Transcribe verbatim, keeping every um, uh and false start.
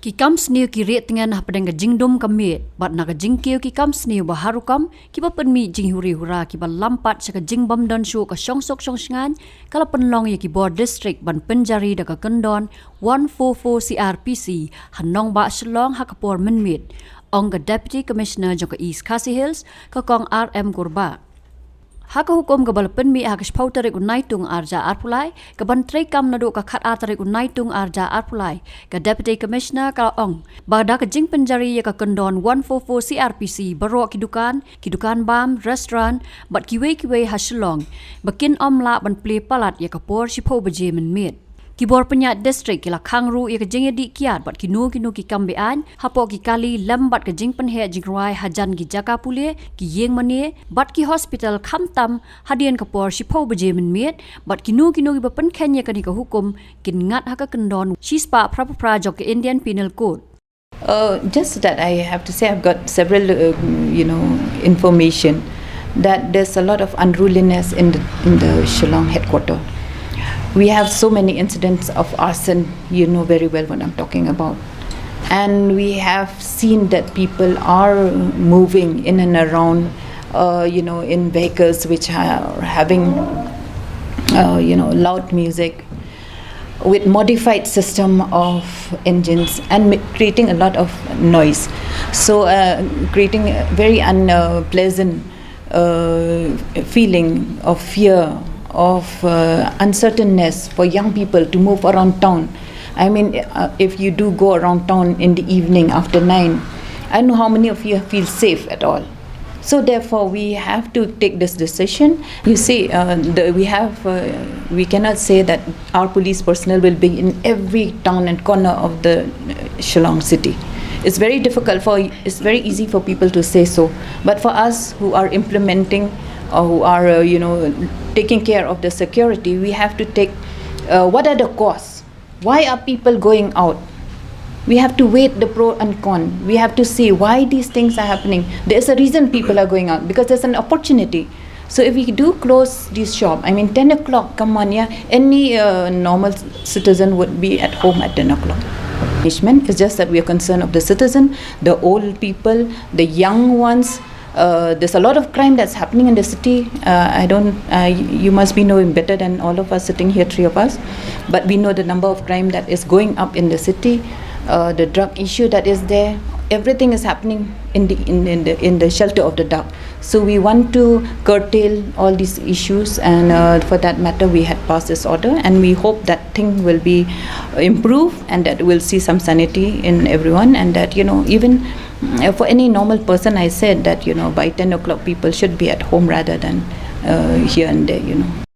Ki kam sniew ki rieh tngen hapdeng ka jingdum ka miet bad na ka jingkiew ki kam sniew ba har rukom kiba pynmih jinghuri hura kiba lampat sha ka jingbym don shuh ka shongsuk shongshngaiñ ka la pynlong ïa ki bor district ban pynjari da ka kyndon one four four C R P C ha nongbah Shillong ha ka por mynmiet, ong ka Deputy Commissioner jong ka East Khasi Hills, ka Kong R M Kurbah. Ha ka hukum kaba la pynmih ha ka shiphew tarik u Naitung arhajar arphew lai, kaban treikam naduh ka khatar tarik u Naitung arhajar arphew lai, ka Deputy Commissioner ka la ong ba da ka jingpynjari ïa ka kyndon one four four C R P C, baroh ki dukan, ki dukan bam, restaurant bad kiwei kiwei ha Shillong ba kin ym lah ban plie palat ïa ka por shiphew baje mynmiet. Ki bor pynïaid district ki la khang ruh ïa ka jingïadih kiad bad kino kino ki kam beaiñ hapoh ki kali lem bad ka jingpynheh jingrwai hajan ki jaka pule, ki ïing mane bad ki hospital, khamtam hadien ka por shiphew baje mynmiet, bad kino kino kiba pynkheiñ ïa kane ka hukum kin ngat ha ka kyndon shispah phra phra jong ka Indian Penal Code. Uh, just that I have to say I've got several, uh, you know, information that there's a lot of unruliness in the in the Shillong headquarter. We have so many incidents of arson. You know very well what I'm talking about, and we have seen that people are moving in and around, uh, you know, in vehicles which are having, uh, you know, loud music, with modified system of engines and ma- creating a lot of noise. So, uh, creating a very unpleasant uh, feeling of fear, of uh, uncertainness for young people to move around town. I mean, uh, if you do go around town in the evening after nine, I don't know how many of you feel safe at all. So therefore, we have to take this decision. You see, uh, the, we have uh, we cannot say that our police personnel will be in every town and corner of the uh, Shillong city. It's very difficult for it's very easy for people to say so, but for us who are implementing or who are uh, you know taking care of the security, we have to take uh, what are the causes? Why are people going out? We have to weigh the pro and con. We have to see why these things are happening. There's a reason people are going out, because there's an opportunity. So if we do close this shop, I mean, ten o'clock, come on, yeah, any uh, normal citizen would be at home at ten o'clock. Punishment is just that we are concerned of the citizen, the old people, the young ones. Uh, there's a lot of crime that's happening in the city. Uh, I don't, uh, y- you must be knowing better than all of us sitting here, three of us. But we know the number of crime that is going up in the city, uh, the drug issue that is there. Everything is happening in the, in, in the, in the shelter of the dark. So we want to curtail all these issues, and uh, for that matter, we had passed this order, and we hope that thing will be improved and that we'll see some sanity in everyone, and that, you know, even uh, for any normal person, I said that, you know, by ten o'clock, people should be at home rather than uh, here and there, you know.